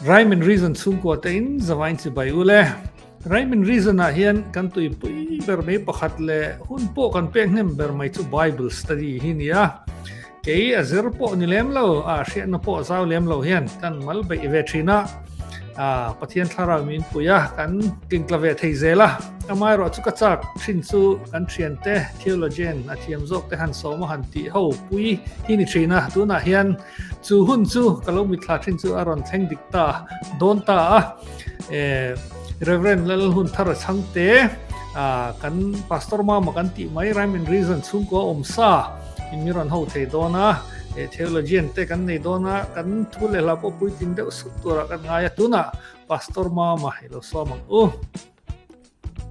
Rhyme and Reason chhungkua te in zavain chibai u le. Rhyme and Reason ah hian kan tuipui ber mai pakhat leh hun pawh kan pek hnem ber mai chu Bible study hi nia. Kei a zir pawh ni lem lo, a hriatna pawh a zau lem lo hian kan mal beih ve thin a, a Pathian thlarau min pui a, kan tingtla ve thei zel a. Amaherawh chu ka chak thin chu kan thiante theologian a thiam zawk te han sawm a han tih ho pui hi ni thin a, tunah hian chu hun chu ka lo mitthla thin chu a rawn thleng dik ta dawn ta a. E Reverend Lalhunthara Chhangte, kan Pastor Mama kan tih mai Rhyme and Reason chhungkua awm sa, In mi rawn ho thei dawn a, eh theologian te kan nei dawn a, kan thu leh hla pawh puitling deuh sup turah kan ngai a, tunah Pastor Mama i lo sawm ang u.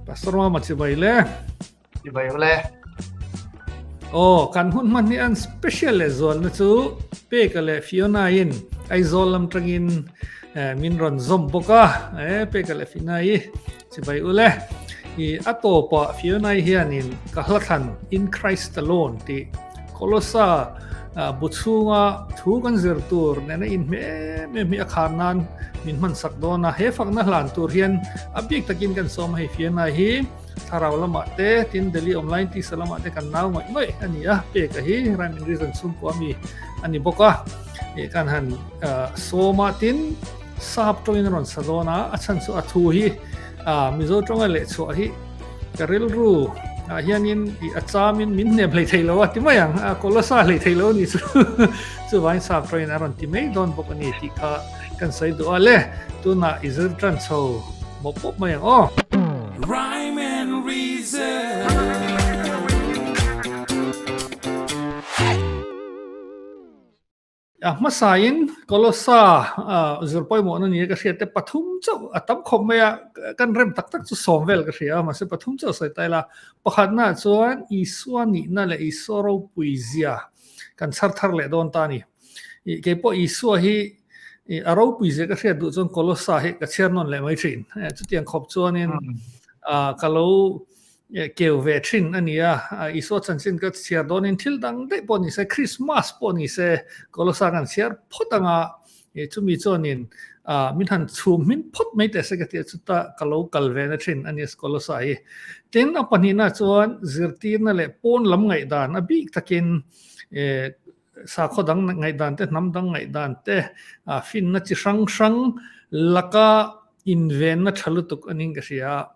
Pastor Mama chibai le. Chibai u le. Aw, kan hun hman hi an special leh zualna chu Peka leh Fiona in Aizawl lam tangin min rawn zawm bawk a, eh Peka leh Fiona i Chibai ule, i a tawpah Fiona-i hianin ka hla thlan In Christ Alone tih Kolosa bu chhunga thu kan zir tur nena inhmeh em em hi a khar nan min hmansak dawn a. He fakna hlan tur hian a bik takin kan sawm a, hei Fiona hi thlarau lamah te, tin Delhi Online tisa lamah te kan nau ngawih ngawih a ni a, peka hi Rhyme and Reason chhungkua mi a ni bawk a, kan han sawm a, tin Sap tawngin a rawn sa dawn a, a chhan chu a thu hi Mizo tawnga leh chhuah hi ka rilru ah hianin i a chamin min hnem hlei thei lo a ti mai ang, a kawlasa hlei thei lo a ni chu chuvangin sap tawngin a rawn ti mai dawn bawk a ni tih kha kan sawi duh a le, tunah i zir tan chho mawp mawp mai ang aw. Rhyme and Reason. A hmasain Kolossa zir pawimawhna nia ka hriat te pathum chauh a tam khawp mai a, kan rem tak tak chu sawm vel ka hria a, mahse pathum chauh sawi ta ila, pakhatnaah chuan Isua nihna leh Isua ropui zia kan chhar thar leh dawn ta a ni. Keipawh Isua hi a ropui zia ka hriat duh chuan Kolossa hi ka chhiar nawn leh mai thin. Chutiang khawp chuanin ka lo Keu ve thin a ni a, Isua chanchin ka chhiar dawnin thil dang daih pawh ni se, Christmas pawh ni se, Kolosa kan chhiar phawt anga chumi chuanin min han chhum hmin phawt mai teh se ka ti a, chuta ka lo kal ve na thin a ni Kolosa hi. Tin, a pahnihna chuan zirtirna leh pawn lam ngaihdan a bik takin sakhaw dang ngaihdan te, hnam dang ngaihdan te, finna chi hrang hrang laka invenna tha lutuk a niin ka hria a.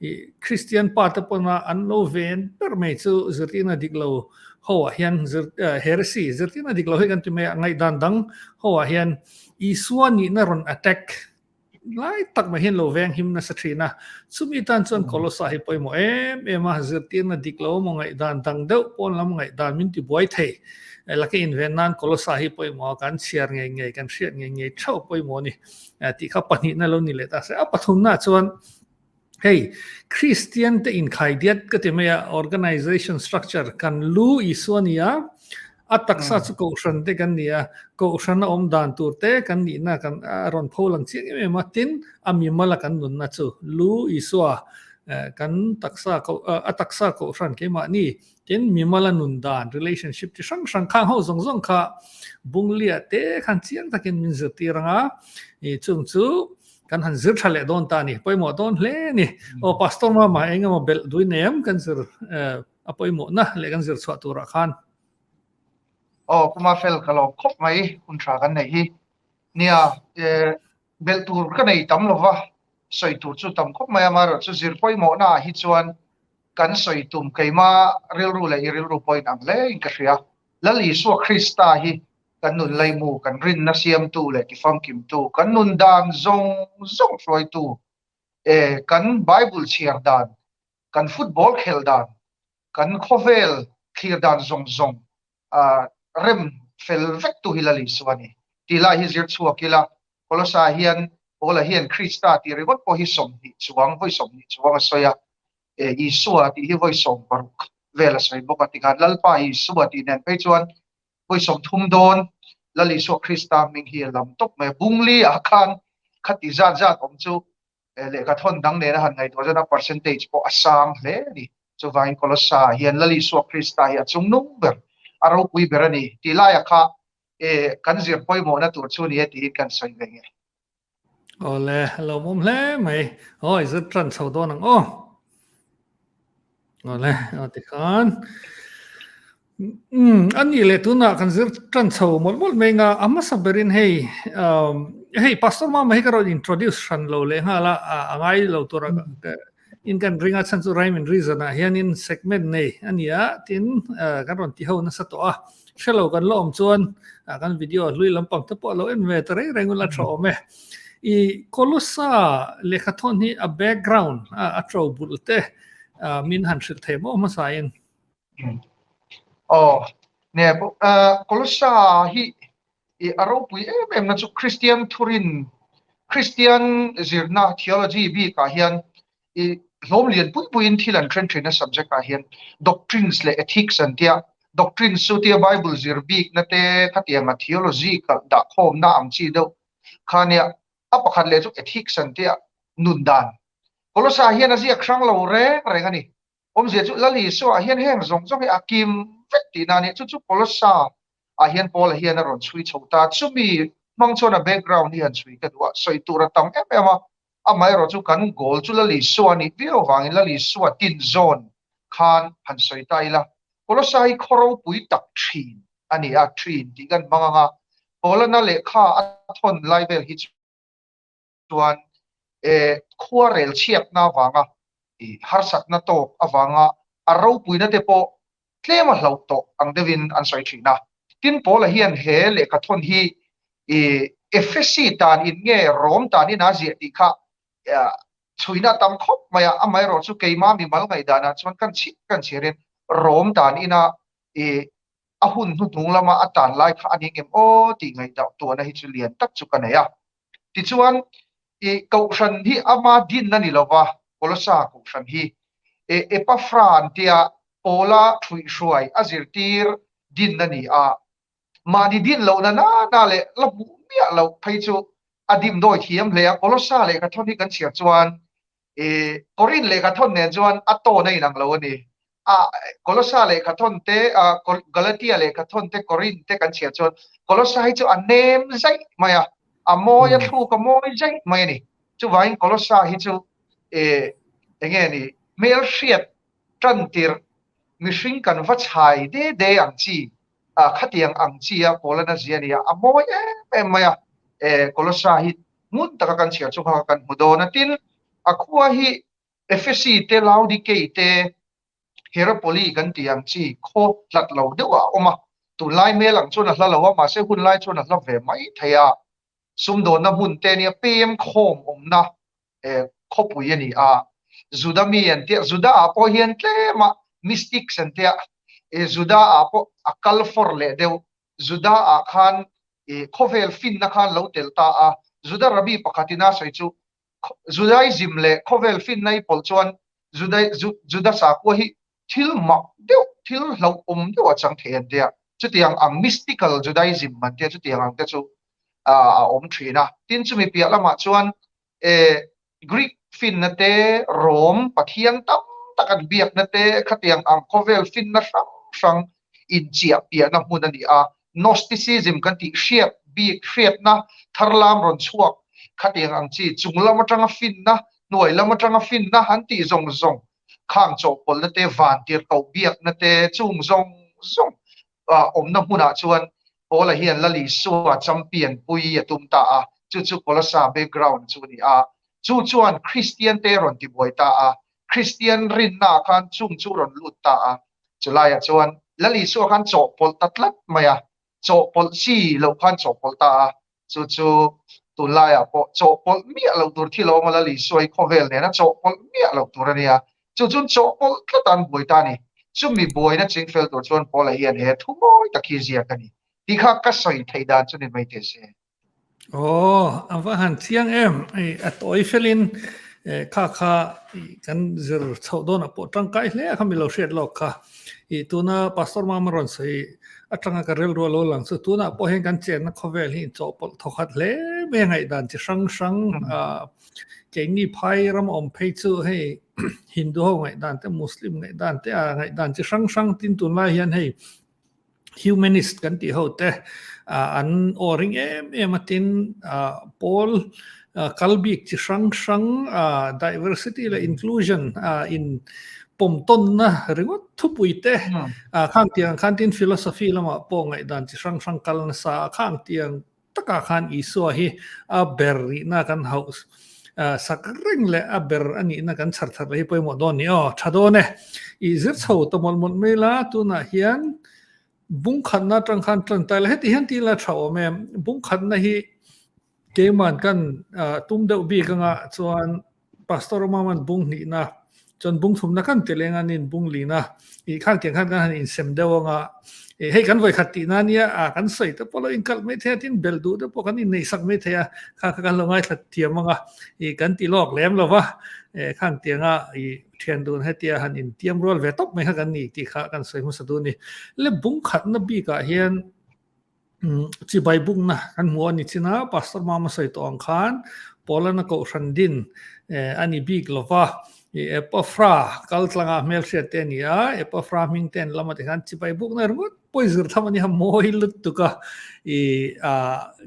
I Kristian pa te pawna an lo ven ber mai chu zirtirna dik lo ho ah hian zir heresy zirtirna dik lo hi kan ti mai a, ngaihdan dang ho ah hian Isua nihna rawn attack lai tak mai hian lo veng him nasa thin a. Chumi tan chuan Kolosa hi pawimawh em em a, zirtirna dik lo emaw ngaihdan dang deuh pawn lam ngaihdan min ti buai thei laka inven nan Kolosa hi pawimawh a, kan chhiar ngei ngei kan hriat ngei ngei theuh pawimawh a ni tih kha pahnihna lo ni leh ta se. A pathumna chuan Hei, Kristian te inkhaidiat ka ti mai a, organization structure kan lu Isua a ni a, a taksa chu Kohhran te kan ni a, Kohhran a awm dan tur te kan nihna kan a rawn pho lang chiang em em a, tin a mimala kan nunna chu lu Isua kan taksa a taksa Kohhran keimahni tin mimala nun dan relationship chi hrang hrang khang ho zawng zawng kha bunglia te khan chiang takin min zirtir anga, chung chu Kan han zir tha leh dawn ta a ni, pawimawh dawn hle a ni. Aw Pastor Mama eng emaw belh duin nei em kan zir a pawimawhna leh kan zir chhuah turah khan. Aw Puma fel ka lawm khawp mai hun tha kan neih hi. Nia belh tur ka nei tam lova sawi tur chu tam khawp mai a, amaherawhchu zir pawimawhna ah hi chuan kan sawi tum keima rilru leh i rilru pawh inang hle in ka hria. Lal Isua Krista hi Kan nun laimu, kan rinna siamtu leh tifamkimtu, kan nun dan zawng zawng hruaitu, e, kan Bible chhiar dan, kan football khel dan, kan khawvel thlir dan zawng zawng a rem fel vektu hi Lal Isua a ni. Tih lai hi zir chhuak ila, Kolosa hian Paula hian Krista tih ringawt pawh hi 20 chuang, vawi 20 chuang a sawi a, e, Isua tih hi vawi 16 vel a sawi bawk a, tikhan Lalpa Isua tih nen phei chuan vawi 30 dawn Lal Isua Krista hming hi a lam tawp mai a, Bungli ah khan khati zat zat awm chu lehkha thawn dang nena han ngaihtuah chuan a percentage pawh a sang hle a ni. Chuvangin Kolossa ah hian Lal Isua Krista hi a chungnung ber, a ropui ber a ni tih laiah kha kan zir pawimawhna tur chu ni e tiin kan sawi ve nge. Awle, a lawmawm hle mai. Aw, i zir tan chho dawn ang aw. Awle, a tikhan. Um, a nih leh tunah kan zir tan chho mawlh mawlh mai nga, a hmasa berin hei, um, hei Pastor Mama hi ka rawn introduce hran lo leh nghal a, a ngai lo tura in kan ring a chhan chu Rhyme and Reason ah hianin segment nei a ni a, tin kan rawn ti ho nasa tawh a, hrelo kan la awm chuan kan video hlui lampang te pawh a lo en ve ta reng reng ula tha awm e. I Kolossa lehkha thawn hi a background a to bulh te min han hrilh thei maw hmasa in? Aw, ne Kolossa hi i a ropui em em na chu Kristian thurin, Kristian zirna theology bikah hian i hlawm lian pui puiin thil an then thin a subject ah hian doctrines leh ethics an tia, doctrines chu tia Bible zir bikna te khatianga theology kalh dah khawmna ang chi deuh kha nia, a pakhat leh chu ethics an tia nun dan. Kolossa hian a ziak hrang lo reng reng a ni. Awmzia chu Lal Isua hian heng zawng zawng hi a kim vek tihna a ni. Chu chu Kolossa ah hian Paula hian a rawn chhui chho ta. Chumi hmang chuan a background hi han chhui ka duh a, sawi tur a tam em em a. Amaherawh chu kan goal chu Lal Isua a nih viau avangin Lal Isua tin zawn khan han sawi ta ila. Kolossa hi khaw ropui tak thin a ni a, thin tih kan hmang ang a. Paulana lehkha a thawn lai vel hi chu. chuan khua rel chhiatna avanga harsatna tawk avanga a ropuina te pawh tlem a hlauh tawh ang deuhin an sawi thin a. Tin, Paula hian he lehkhathawn hi Ephesi tan in nge Rom tan in a ziah tih kha chhuina a tam khawp mai a, amaherawh chu keima mimal ngaihdanah chuan kan chhiar kan chhiarin Rom tan ina a hun hnuhnung lama a tan lai kha a ni ngem aw tih ngaihdah tuahna hi chu lian tak chu ka nei a. Tichuan, i Kohhran hi ama din a ni lo va, Kolossa Kohhran hi e Epaphra an tia Paula ṭhuihhruai a zirtir din a ni a. Mahni din lohna nana leh la hmuh miah loh phei chu a dimdawi thiam hle a. Kolossa lehkhathawn hi kan chhiar chuan I Korin lehkhathawn nen chuan a tawn a inang lo a ni. A Kolossa lehkhathawn te, Galatia lehkhathawn te, Korin te kan chhiar chuan Kolossa hi chu a nem zaih mai a, a mawi a thluk a mawi zaih mai a ni. Chuvangin Kolossa hi chu e eng nge ni hmelhriat tan tirh mihring kan va chhai de de ang chi khatiang ang chi a Paulana zia a ni a, a mawi em em mai a. E Kolossa hi Hmun taka kan chhiar chu kha kan hmu dawn a, tin, a khua hi Ephesi te, Laodikei te, Hierapoli kan tih ang chi khaw hlat lo deuh ah a awm a, tunlai hmel ang chuan a hla lo a, mahse hunlai chuan a hla ve mai thei a, sumdawnna hmun te nia pem khawm awmna khawpui a ni a, Juda mi an tia, Juda ah pawh hian tlem a mystics an tia, Juda ah pawh a kal fawr leh deuh Juda ah khan khawvel finna khan lo tel ta a, Juda Rabbi pakhatin a sawi chu Judaism leh khawvel finna i pawlh chuan Juda sakhua hi thil mak deuh, thil hlauhawm deuh a chang thei an tia. Chutiang ang mystical Judaism an tia, chutiang ang te chu a awm thin a. Tin, chumi piah lamah chuan Greek finna te, Rom pathian tam tak an biakna te, khatiang ang khawvel finna hrang hrang inchiah piahna hmun a ni a. Gnosticism kan tih hriat bik, hriatna tharlam rawn chhuak khatiang ang chi, chung lam atanga finna, hnuai lam atanga finna an tih zawng zawng, khang chawhpawlhna te, vantirhkoh biakna te, chung zawng zawng awmna hmunah chuan Paula hian Lal Isua champion pui a tum ta a, chu chu Kolossa background chu a ni a. Chu chuan Kristian te rawn tibuai ta a, Kristian rinnaah khan chung chu rawn lut ta a. Chulaiah chuan Lal Isua khan chawhpawlh ta tlat mai a, chawhpawlh chi loh khan chawhpawlh ta a, Chu chu tunlaiah pawh chawhpawlh miah loh tur thil a awm a, Lal Isua hi khawvel nena chawhpawlh miah loh tur a nia. Chu chuan chawhpawlh tlat an buai ta a ni. Chumi buaina chingfel tur chuan Paula hian he thu mawi tak hi ziak a ni tih kha ka sawi theih dan chu ni mai teh se. Aw, a va han chiang em? A tawi felin kha kha kan zir chhoh dawnah pawh tangkai hle a kha mi lo hriat lawk kha. I tuna Pastor Mama rawn sawi atanga ka rilru a lo lang chu tunah pawh hian kan chenna khawvel hi inchawhpawlh thawkhat hle mai a ngaihdan chi hrang hrang keini phai ram awm phei chu hei Hindu ho ngaihdan te Muslim ngaihdan te a ngaihdan chi hrang hrang tin tunlai hian hei humanist kan tih ho te an aw ring em em a tin pawl. Kal bik chi hrang hrang diversity leh inclusion in pawm tawnna ringawt thupui te khang tiang khan tin philosophy lamah pawh ngaihdan chi hrang hrang kal nasa a khang tiang takah khan Isua hi a ber rihna kan hauh sak reng leh a ber a nihna kan chhar thar leh hi pawimawh dawn ni aw tha dawn e. I zir chho ta mawlh mawlh mai la tunah hian bung khatna atang khan tan ta ila heti hian tila tha awm em bung khatna hi Keiman kan tum deuh bik anga chuan Pastor Ramaman bung hnihna chuan bung thumna kan ti leng a nin bung lina i khang tiang khan kan han insem deuh anga i hei kan vawikhat tihna ania a kan sawi te pawh lo inkalh mai thei a tin belh duh te pawh kan inneih sak mai thei a kha kha kan lo ngaithla thiam anga i kan ti lawk lem lo va e khang tianga i thian dun hetia han intiam rual ve tawp mai kha kan ni tih kha kan sawi hmasa duh a ni. Le bung khatna bikah hian Chibai bukna kan hmu a ni chin a, Pastor Mama sawi tawh ang khan Paulana kohhran din a ni bik lo va, Epafra kal tlanga hmelhriat te a ni a, Epafra hming te an lam a ti khan chibai bukna ringawt pawh i zir tham a nia mawi lutuk a, i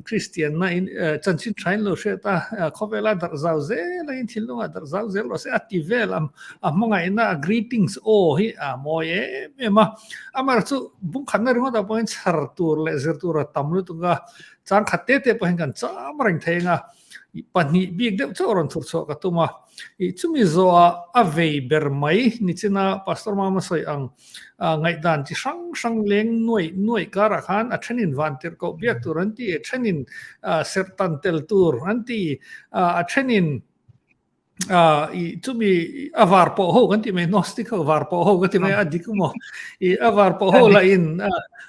Kristianna in chanchin tha in lo hriat a, khawvela darh zau zel angin thinlungah darh zau zel rawh se a ti vel a, a hmangaihna a greetings aw hi a mawi em em a. Amaherawhchu chu bungkhatna ringawtah pawhin chhar tur leh zir tur a tam lutuk a, chang khat te te pawhin kan cham reng thei ang a, pahnih bik deuh chauh rawn thur chhuah ka tum a. Ih chumi zawhah a vei ber mai nichina Pastor Mama sawi ang ngaihdan chi hrang hrang leng nuaih nuaih karah khan a thenin vantirhkoh biak tur an ti, a thenin serhtan tel tur an ti, a thenin i chumi a var pawh ho kan ti mai gnostic ho var pawh ho ka ti mai a dik maw i a var pawh ho la in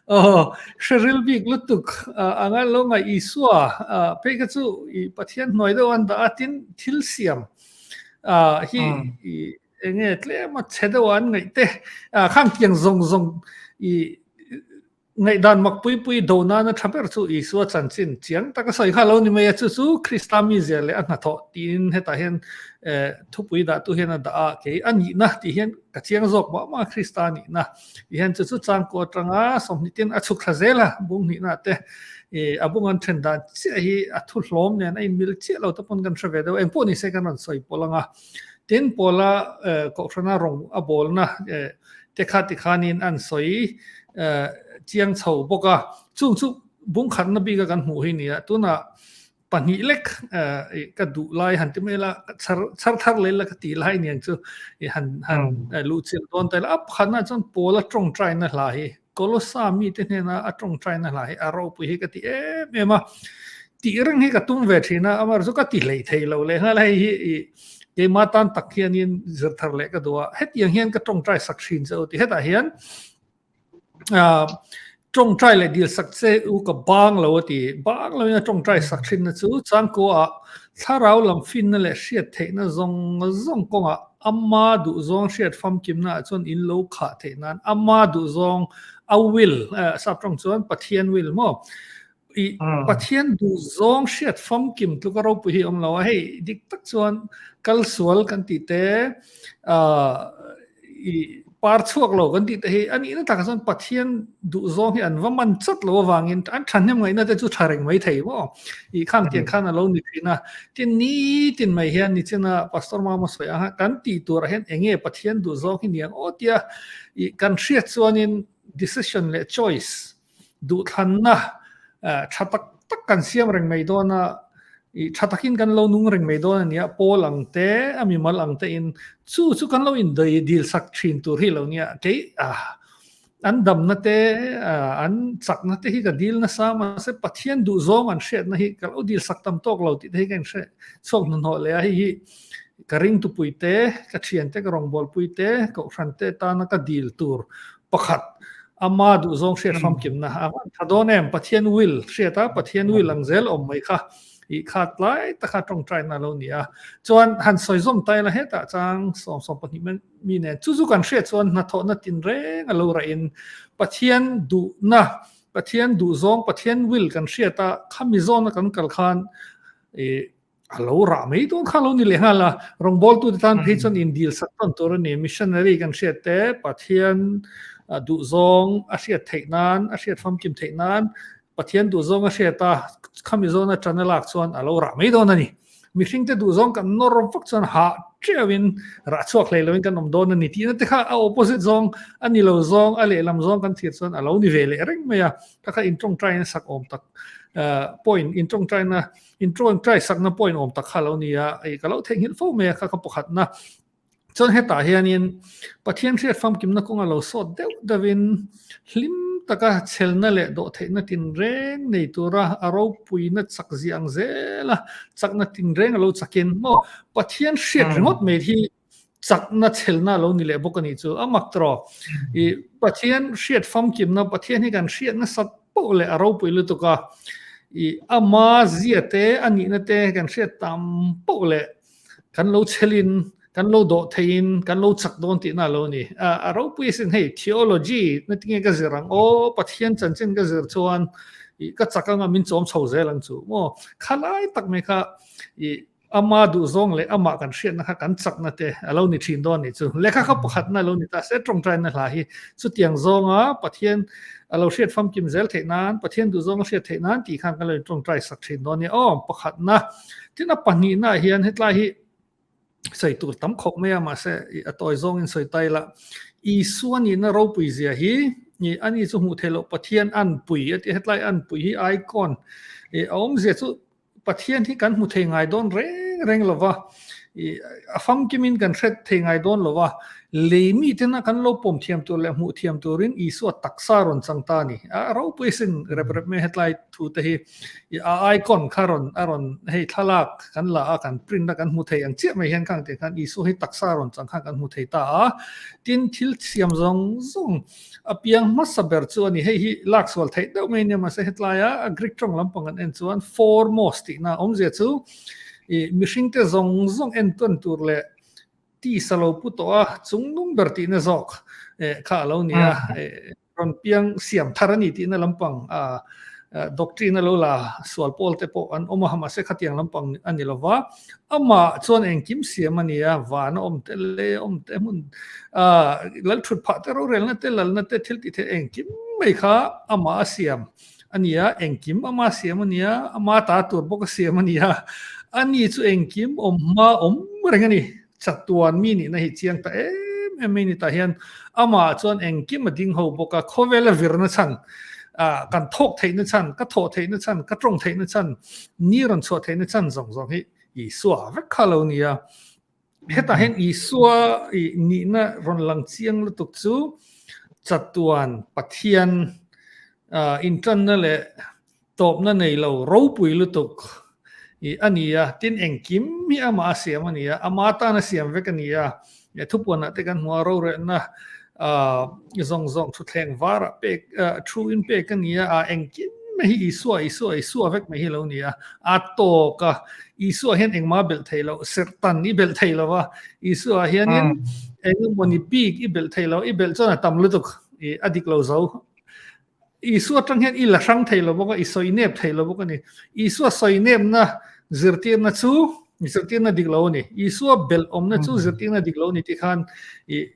oh hre bik lutuk anga lo ngai Isua phei kha chu i Pathian hnuai deuh an dah a tin thil siam hi i enge tlem a chhe deuh an ngaih te khang tiang zawng zawng i Ngaihdan mak pui pui do nana tha ber chu Isua chanchin chiang taka sawi kha lo ni mai a, chu chu Krista mizia leh a hnathawh tiin hetah hian thupui dahtu hian a dah a, kei a nihna tih hian ka chiang zawk mah mah a Krista nihna tih hian chu chu changkaw atanga 20 tin a chhuk thla zel a, bung hnihna te a bung an then dan chiah hi a thu hlawm nen a inmil chiah lo te pawn kan hre ve deuh, engpawh ni se kan rawn sawi pawlh ang a, tin Pawla Kohhrana rawng a bawlna te kha tikhanin an sawi chiang chho bawk a, chung chu bung khatna bika kan hmuh hi nia, tunah pahnih lek ka duh lai han ti mai la, chhar chhar thar leh la ka tih lai niang chu i han han luh chilh dawn ta ila, a pakhatna chuan Paula tawngtaina hla hi Kolossa mite hnena a tawngtaina hla hi a ropui hi ka ti em em a, tih reng hi ka tum ve thin a, amaherawhchu ka ti hlei thei lo leh nghal a, hei hi i keimah tan tak hianin zir thar leh ka duh a, hetiang hian ka tawngtai sak thin che u tih hetah hian tawngtai leh dil sak che u ka bang lo a ti, bang loin a tawngtai sak thinna chu changkuaah thlarau lam finna leh hriat theihna zawng zawng kawngah Ama duhzawng hriat famkimna ah chuan in lo khah theih nan ama duhzawng a will, sap tawng chuan Pathian will maw? I Pathian duhzawng hriat famkim tluka ropui hi a awm lo a, hei dik tak chuan kal sual kan tih te i par chhuak lo kan tih te hi a nihna takah chuan Pathian duhzawng hi an va man chat lo avangin an thahnem ngaihna te chu tha reng mai thei maw? I khang tiang khan a lo ni thin a, tin nitin mai hian nichina Pastor Mama sawi ang khan kan tih turah hian eng nge Pathian duhzawng hi niang aw tia i kan hriat chuanin decision leh choice duhthlanna tha tak tak kan siam reng mai dawn a, i tha takin kan lo nung reng mai dawn a nia, Paul ang te, a mimal ang te in chu chu kan lo indai dil sak thin tur hi lo nia, kei an damna te, an chakna te hi ka dil nasa mahse Pathian duhzawng an hriatna hi ka lo dil sak tam tawk lo tih te hi ka inhre chhuak hnahnawh leh a, hei hi ka ringtupui te, ka thiante, ka rawngbawlpui te, kohhran te tana ka dil tur pakhat Ama duhzawng hriat famkimna a van tha dawn em? Pathian will hriat a, Pathian will ang zel awm mai kha i khat lai taka tawngtaina a lo ni a. Chuan han sawi zawm ta ila hetah chang 12 mi nen chu chu kan hriat chuan hnathawhna tinreng a lo rahin Pathian duhna, Pathian duhzawng, Pathian will kan hriat a, khami zawna kan kal khan i a lo rah mai dawn kha lo ni leh nghal a, rawngbawltute tan phei chuan indil sak tawn tur a ni. Missionary kan hriat te, Pathian duhzawng a hriat theih nan, a hriat famkim theih nan, Pathian duhzawng a hriat a, khami zawna tan a lak chuan a lo rah mai dawn a ni. Mihringte duhzawng kan nawr vak chuan hah teuhin rah chhuak hlei loin kan awm dawn a ni tihna te kha a opposite zawng a ni lo zawng a lehlam zawng kan thlir chuan a lo ni ve leh reng mai a. Kha kha intawngtaina sak awm tak point intawngtaina intawngtai sakna point awm tak kha a lo ni a, ka lo theihnghilh fo mai a kha kha pakhatna. Chuan hetah hianin Pathian hriat famkimna kawnga lo sawt deuh deuhin hlim taka chhelna leh dawhtheihna tinreng nei tura a ropuina chak zia ang zela chakna tinreng a lo chakin maw Pathian hriat ringawt mai hi chakna chhelna a lo ni leh bawk a nih chu a mak tawh. I Pathian hriat famkimna Pathian hi kan hriat nasat poh leh a ropui lutuk a, i ama zia te a nihna te kan hriat tam poh leh Kan lo chhelin, kan lo dawh theiin, kan lo chak dawn tihna a lo ni. A ropui asin hei theology na tinge ka zir ang aw, Pathian chanchin ka zir chuan i ka chak anga min chawm chho zel ang chu maw. Khalai tak mai kha i ama duhzawng leh amah kan hriatna kha kan chakna te a lo ni thin dawn nih chu. Lehkha kha pakhatna a lo ni ta se tawngtaina hla hi chutiang zawnga Pathian a lo hriat famkim zel theih nan, Pathian duhzawng a hriat theih nan tih khan kan lo intawngtai sak thin dawn nia aw. Pakhatna Tin a pahnihna ah hian hetlai hi sawi tur tam khawp mai a, mahse a tawi zawngin sawi ta ila, Isua nihna ropui zia hi ani chu hmuh theih loh Pathian anpui a ti, hetlai anpui hi icon a awmzia chu Pathian hi kan hmu thei ngai dawn reng reng lo va, a famkimin kan hre thei ngai dawn lo va, lei mitena kan lo pawm thiam tur leh hmuh thiam turin Isua taksa rawn chang ta a ni. A ropui sin rep rep mai hetlai thu te hi. A icon kha rawn a rawn hei thlalak kan la a kan print a kan hmu thei ang chiah mai hian khang tih khan Isua hi taksa rawn chang khan kan hmu thei ta a. Tin thil siam zawng zawng a piang hmasa ber chu a ni. Hei hi lak sual theih deuh mai nia mahse hetlaia a Greek tawng lampang kan en chuan foremost tihna awmzia chu ih mihringte zawng zawng entawn tur leh tisa lo pu tawh a chungnung ber tihna zawk kha a lo ni a. Rawn piang siam thar a ni tihna lampang a doctrine a lo la sual pawl te pawh an awm a, mahse khatiang lampang a ni lova, amah chuan engkim siam a ni a, van a awm te lei a awm te hmun a lal thut phah te rorelna te lalna te thil tih theih engkim mai kha amah a siam a ni a, engkim ama siam a ni a, ama ta tur bawk a siam a ni a, ani chu engkim awm hma awm reng a ni. Chatuan mi nihna hi chiang ta em em mai ni tah hian amah chuan engkim a ding ho bawk a, khawvela virna chhan, kan thawk theihna chhan, ka thawh theihna chhan, ka tawng theihna chhan, ni rawn chhuah theihna chhan zawng zawng hi Isua vek kha lo ni a. Hetah hian Isua nihna rawn lang chiang lutuk chu chatuan Pathian intanna leh Tawpna nei lo ropui lutuk i a ni a, tin engkim hi amah a siam a ni a, ama tan a siam vek a ni a, thupuanah te kan hmu a, rorelna zawng zawng thutthleng varah pek thu in pek a ni a, a engkim mai hi Isua, Isua, Isua vek mai hi lo ni a, a tawk a, Isua hian engmah belh thei lo, serhtan i belh thei lo a, Isua hianin engemawni bik i belh thei lo, i belh chuan a tam lutuk i a dik lo zo. Isua atang hian i la hrang thei lo bawk a, i sawi nep thei lo bawk a ni. Isua sawi nepna zirtirna chu zirtirna dik lo a ni. Isua belh awmna chu zirtirna dik lo a ni tih khan i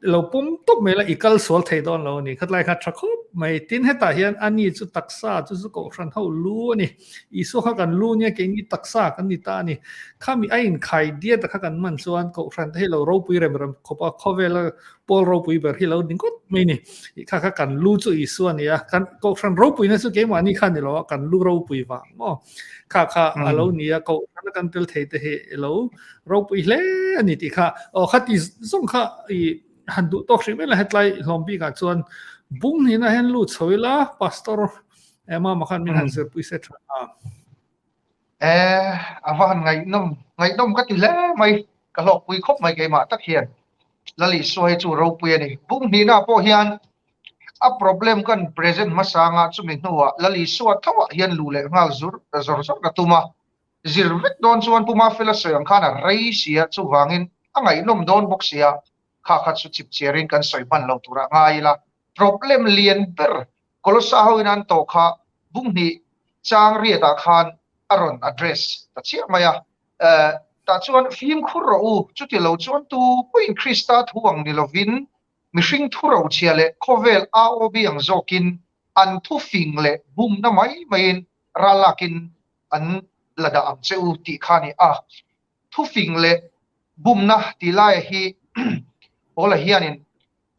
lo pawm tawp mai la, i kal sual thei dawn lo a ni. Khatlai kha tha khawp mai. Tin hetah hian ani chu taksa chu chu kohhran ho lu a ni. Isua kha kan lu nia, keini taksa kan ni ta a ni. Khami a inkhai diat a kha kan man chuan kohhran te hi lo ropui rem rem khawp a, khawvela Paul ropui ber hi lo ni ngawt mai ni. I kha kha kan lu chu Isua a ni a, kan kohhran ropuina chu keimahni kha ni lo a, kan lu ropui vang maw. Kha kha a lo ni a, kohhran a kan tel thei te hi i lo ropui hle a ni tih kha. Aw khati zawng kha i han duh tawk hrim ila hetlai hlawm bikah chuan bung hnihna hian lut chho ila Pastor Mama khan min han zirpui se tha a. Eh, a va han ngaihnawm, ngaihnawm ka ti hle mai, ka hlawkpui khawp mai keimah tak hian. Lal Isua hi chu ropui a ni. Bung hnihna pawh hian a problem kan present hmasa anga chumi hnuah Lal Isua thoah hian luh leh nghal zur zawr zawr ka tum a. Zir vek dawn chuan Pu Mafela sawi ang khan a rei sia, chuvangin a ngaihnawm dawn bawk sia, kha kha chu chipchiarin kan sawi hman lo turah ngai ila. Problem lian ber Kolossa hoin an tawh kha bunghnih chang riatah khan a rawn address ta chiah mai a. Tah chuan fimkhur rawh u, chuti lo chuan tu pawhin Krista thu ang ni lovin mihring thu rochhia leh khawvel AOB ang zawkin an thu fing leh bumna mai maiin ral lakin an la dah ang che u tih kha a ni a. Thufing leh bumna tih laia hi Paula hianin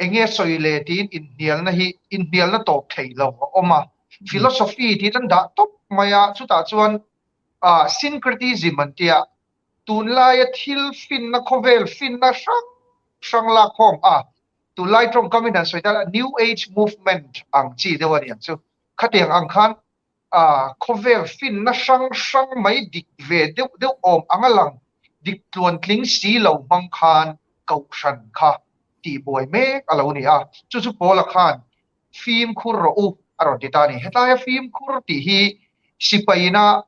eng nge sawi le tiin inhnialna hi inhnialna tawp thei lo a awm a. Philosophy tiin an dah tawp mai a, chutah chuan syncretism an tia, tunlaia thil finna khawvel finna hrang hrang lakkhawm a, tunlai tawngkamin han sawi ta la New Age movement ang chi deuh a ni ang chu. Khatiang ang khan khawvel finna hrang hrang mai dik ve deuh deuh awm anga lang dik tluantling si lo hmang khan kohhran kha tihbuai mek a lo ni a, chu chu Paula khan fimkhur rawh u a rawn ti ta a ni. Hetaia fimkhur tih hi sipaina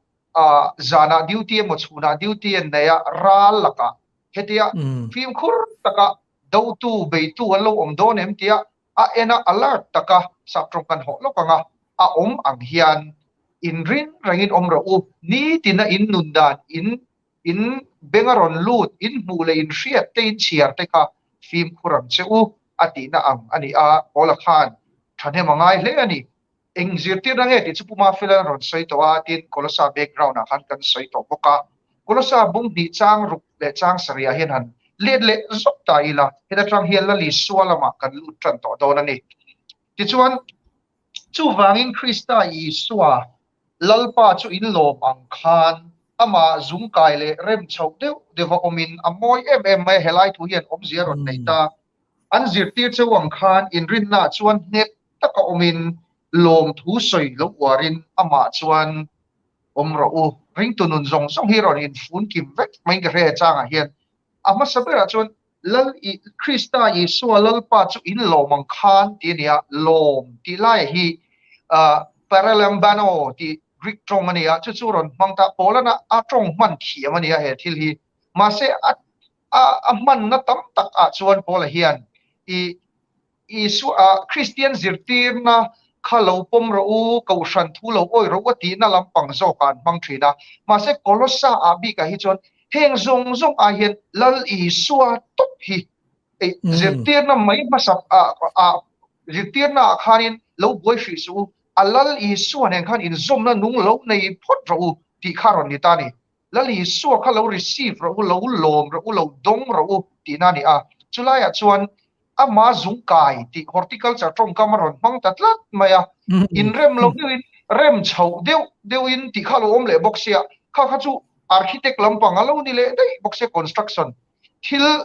zanah duty emaw chhunah duty an nei a, ral lakah hetia fimkhur taka dotu beitu an lo awm dawn em tia a en a alert taka saptawng kan hawh lawk ang a, a awm ang hian in ring rengin awm rawh u, nitina in nun dan in in beng a rawn lut, in hmuh leh in hriat te in chhiar te kha fimkhur ang che u a tihna ang a ni a, Paula khan thahnem a ngai hle a ni. Eng zirtirna nge tih chu Pu Mafela a rawn sawi tawh a, tin Kolossa background ah khan kan sawi tawh bawk a. Kolossa bung hnih chang ruk leh chang sarih ah hian han let leh zawk ta ila, heta tang hian Lali Sua lamah kan lut tan tawh dawn a ni. Tichuan, chuvangin Krista Isua Lalpa chu in lawm ang khan amah zungkai leh rem chhoh deuh deuha awmin a mawi em em mai a, helai thu hian awmzia a rawn nei ta. An zirtir cheu ang khan inrinnaah chuan nghet taka awmin lawmthu sawi lo uarin amah chuan awm rawh u. Ringtu nun zawng zawng hi rawn infun kim vek mai ka hre changah hian a hmasa berah chuan Lal I Krista Isua Lalpa chu in lawm ang khan tih a ni a, lawm tih laia hi paralambano tih Greek tawng a ni a, chu chu rawn hmang ta Paulana a tawng hman thiam a ni a he thil hi. Mahse a a hmanna tam tak ah chuan Paula hian i Isua Kristian zirtirna kha lo pawm rawh u, Kohhran thu lo awih rawh u a tihna lampang zawkah an hmang thin a. Mahse Kolossa ah bikah hi chuan heng zawng zawng ah hian Lal Isua tawp hi zirtirna mai hmasa ah zirtirna ah khanin lo buai hrih suh u, a Lal Isua nen khan inzawmna nung lo nei phawt rawh u tih kha rawn ni ta a ni. Lal Isua kha lo receive rawh u, lo lawm rawh u, lo dawng rawh u tihna a ni a. Chulaiah chuan ama zungkai tih horticulture tawngkam a rawn hmang ta tlat mai a, inrem lo deuhin rem chhoh deuh deuhin tih kha a lo awm leh bawk sia, kha kha chu architect lampang a lo ni leh daih bawk sia construction thil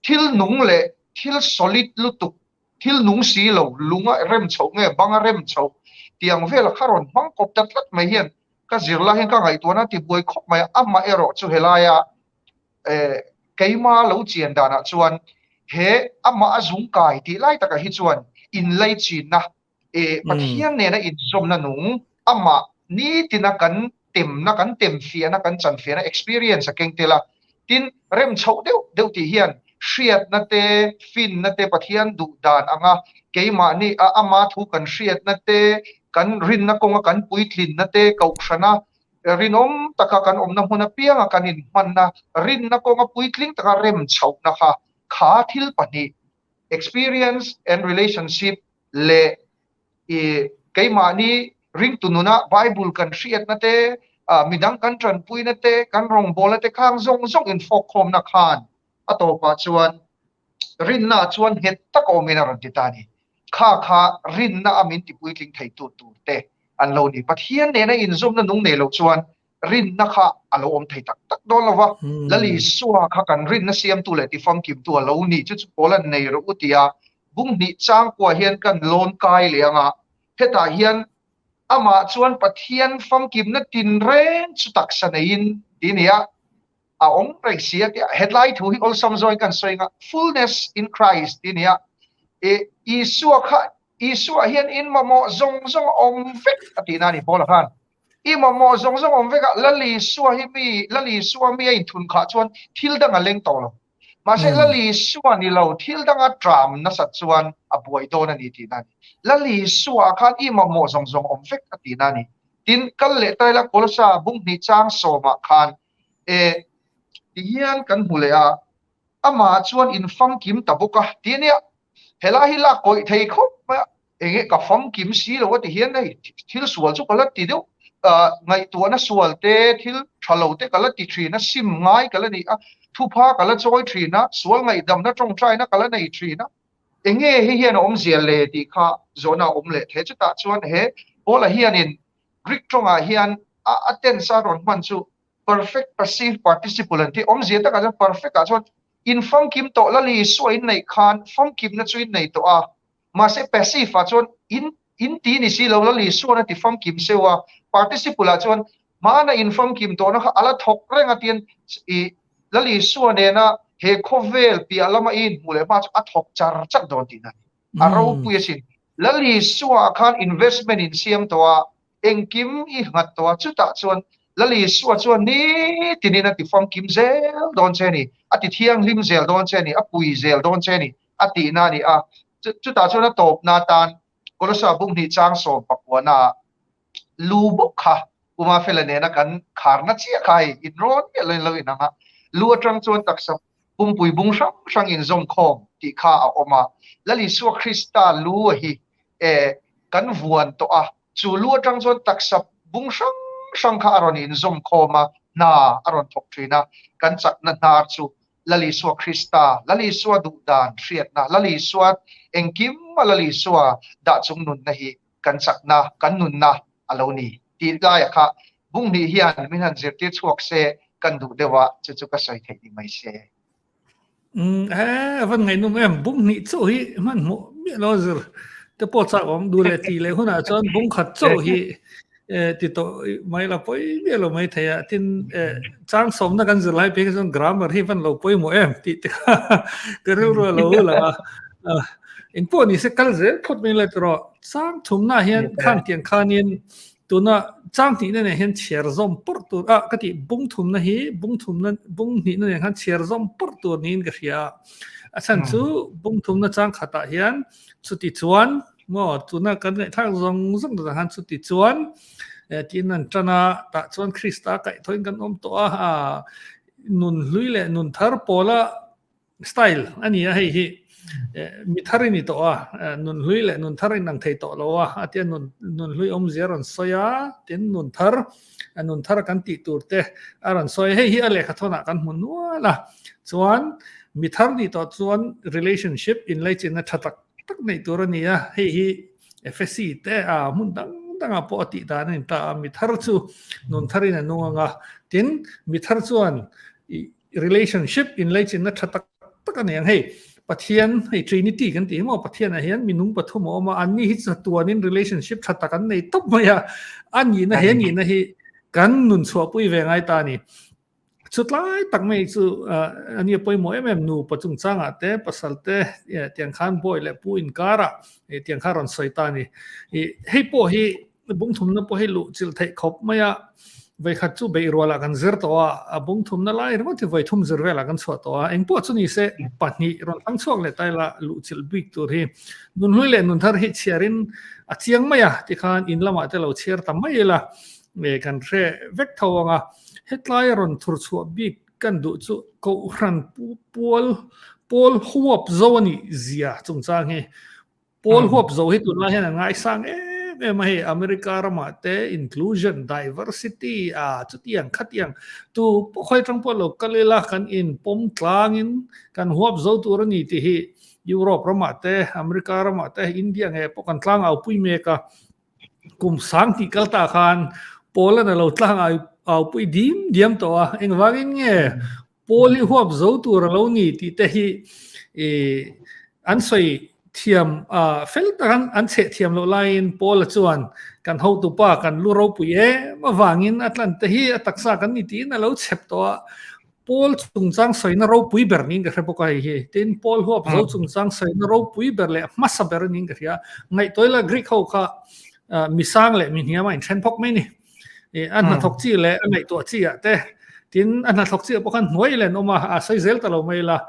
thil nung leh thil solid lutuk thil nung si lo lung a rem chhoh nge bang a rem chhoh tih ang vel kha rawn hmang kawp ta tlat mai hian ka zirlai hian ka ngaihtuahna a tibuai khawp mai a, amaherawh chu helaia Keima lo chian danah chuan he amah a zungkai tih lai takah hi chuan inlaichinna, Pathian nena inzawmna nung, amah nitina kan temna, kan temfiahna, kan chanfiahna, experience, a keng tel a. Tin, rem chhoh deuh deuh tih hian hriatna te, finna te, Pathian duh dan anga keimahni a ama thu kan hriatna te, kan rinna kawnga kan puitlinna te, kohhrana Rinawm taka kan awmna hmun apianga kan inhmanna, rinna kawnga puitling taka rem chhohna kha, kha thil pahnih, experience and relationship, leh i keimahni ringtu nuna Bible kan hriatna te, midang kan tanpuina te, kan rawngbawlna te khang zawng zawng infawkkhawmna khan a tawpah chuan Rinna chuan nghet tak a awmin a rawn ti ta a ni. Kha kha rinna a min tipuitling theitu tur te an lo ni. Pathian nena inzawmna nung nei lo chuan rinna kha a lo awm thei tak tak dawn lo va. Lal Isua kha kan rinna siamtu leh tifamkimtu a lo ni. Chu chu pawl an nei rawh u tia bung hnih changkua hian kan lawn kai leh ang a. Hetah hian amah chuan Pathian famkimna tinreng chu taksa neiin ti a ni a. A awm reng si a tia hetlai thu hi awlsam zawin kan sawi nga fullness in Christ ti nia e Isua kha Isua hian in mamawh zawng zawng a awm vek a tihna a ni Paula khan i mamawh zawng zawng awm vek a Lal Isua hi mi Lal Isua mi a inthun khah chuan thil dang a leng tawh lo mahse Lal Isua ni lo thil dang a tram nasat chuan a buai dawn a ni tihna a ni Lal Isua khan i mamawh zawng zawng awm vek a tihna a ni tin kal leh taila Kolosa bung hnih chang sawmah khan E, ti hian kan hmu leh a, amah chuan in famkim ta bawk a, ti a nia. Helai hi lak kawih thei khawp mai a, eng nge ka famkim si lo a ti hian hei thil sual chu ka la ti deuh, ngaihtuahna sual te, thil tha lo te ka la ti thin a, sim ngai ka la ni a, thupha ka la chawi thin a, sual ngaihdamna tawngtaina ka la nei thin a, enge hei hian a awmzia le tih kha zawhna a awm leh thei. Chutah chuan he Paula hianin Greek tawngah hian a tense a rawn hman chu perfect passive participle an tih awmzia takah chuan perfect ah chuan in famkim tawh la li Isua in neih khan famkimna chu in nei tawh a, mahse passive ah chuan in in ti ni si lo la li Isuan a ti famkim seuh a, participle ah chuan hmana in famkim tawhna kha a la thawk reng a tian i Lal Isua nena he khawvel piah lama i inhmuh leh hma chu a thawk char char dawn tihna a ni. A ropui asin. Lal Isua ah khan investment in siam tawh a, engkim i nghat tawh a, chutah chuan Lal Isua chuan nitinin a ti famkim zel dawn che a ni, a ti thianghlim zel dawn che a ni, a pui zel dawn che a ni a tihna a ni a. Chutah chuan a tawpna atan Kolosa bunghnih chang 19 ah lu bawk kha Puma Fela nena kan kharna chiah kha hei inrawn miah loin lo inang a, lu atang chuan taksa pumpui bung hrang hrang inzawm khawm tih kha a awm a. Lal Isua Krista lu a hi eh kan vuan tawh a, chu lu atang chuan taksa bung hrang hrang kha a rawn inzawm khawm a, hna a rawn thawk thin a, kan chakna hnar chu Lal Isua Krista, Lal Isua duh dan hriatna, Lal Isua engkim a Lal Isua dah chung nunna hi kan chakna, kan nunna a lo ni tih laia kha bunghnih hian min han zirtir chhuak se kan duh deuh a, chu chu ka sawi theih ni mai se. Umm he a van ngaihnawm em, bunghnih chauh hi hmanhmawh miah lo a zir te pawh chak awm duh leh tih leh hunah chuan bungkhat chauh hi ti tawh mai la pawi miah lo mai thei a, tin chang sawmna kan zir lai phei kha chuan grammar hi van lo pawimawh em tih te kha ka rilru a lo lang a. Engpawh ni se kal zel phawt mai la tiraw chang thumna hian khang tiang khanin tuna chang hnihna nen hian chhiar zawm pawrh tur a ka tih bung thumna hi bung thumna bung hnihna nen khan chhiar zawm pawrh tur niin ka hria a a chhan chu bung thumna chang khatah hian chuti chuan maw tuna kan ngaihthlak zawng zawng takah khan chuti chuan tiin an tan a tah chuan Krista kaihthawhin kan awm tawh a nun hlui leh nun thar pawla Style a ni a hei hi mi thar i ni tawh a, nun hlui leh nun thar in ang thei tawh lo a, a tia nun nun hlui awmzia a rawn sawi a, tin nun thar nun thar kan tih tur te a rawn sawi a, hei hi a lehkha thawnah kan hmu nual a, chuan mi thar nih tawh chuan relationship inlaichinna tha tak tak neih tur a ni a, hei hi Efesi te a hmun dang dangah pawh a tih dan a ni ta a, mi thar chu nun tharin a nung ang a, tin mi thar chuan ih relationship inlaichinna tha tak tak a ni ang. Hei Pathian hei Trinity kan tih hi maw Pathianah hian minung pathum a awm a, anni hi chatuanin relationship tha tak an nei tawp mai a, a nihna he nihna hi kan nun chhuahpui ve ngai ta a ni. Chutlai tak mai chu a nia pawimawh em em nupa chungchangah te pasal te tiang khan bawi leh pu inkarah tiang kha rawn sawi ta a ni. Hei pawh hi Bungthumna pawh hi luh chilh theih khawp mai a, vawikhat chu beih rualah kan zir tawh a, a bungthumna lai ringawt hi vawithum zir velah kan chhuah tawh a, engpawh chu ni se pahnih rawn hmang chhuak leh ta ila luh chilh bik tur hi nunhlui leh nunthar hi chhiarin a chiang mai a tikhan in lamah te lo chhiar ta mai ila kan hre vek tho ang a, hetlai rawn thur chhuah bik kan duh chu Kohhran pual pawl huap zo a nih zia chungchang hi Pawl huap zo hi tunlai hian an ngaisang em em a hei America ramah te inclusion, diversity a chutiang khatiang tu pawh khawi atang pawh lo kal ila kan in pawm tlangin kan huap zo tur a ni tih hi Europe ramah te America ramah te India nge pawh kan tlang au pui mek a kum sang tih kal ta khan pawl an alo tlang au pui dim diam tawh a engvangin nge Pawl hi huap zo tur a lo ni tih te hi an sawi thiam fel tak an an chheh thiam loh laiin Paula chuan kan hotupa kan lu ropui em avangin a tlan te hi a taksa kan ni tiin a lo chhep tawh a, Paul chungchang sawina ropui ber niin ka hre bawk a hei hi. Tin, Paul huap zo chungchang sawina ropui ber leh hmasa ber niin ka hria. Ngaihtuah ila Greek ho kha misang leh mihniam a inthen phawk mai ni. A hnathawk chi leh a ngaihtuah chi ah te tin a hnathawk chi ah pawh khan hnuai len awm a a sawi zel ta lo mai la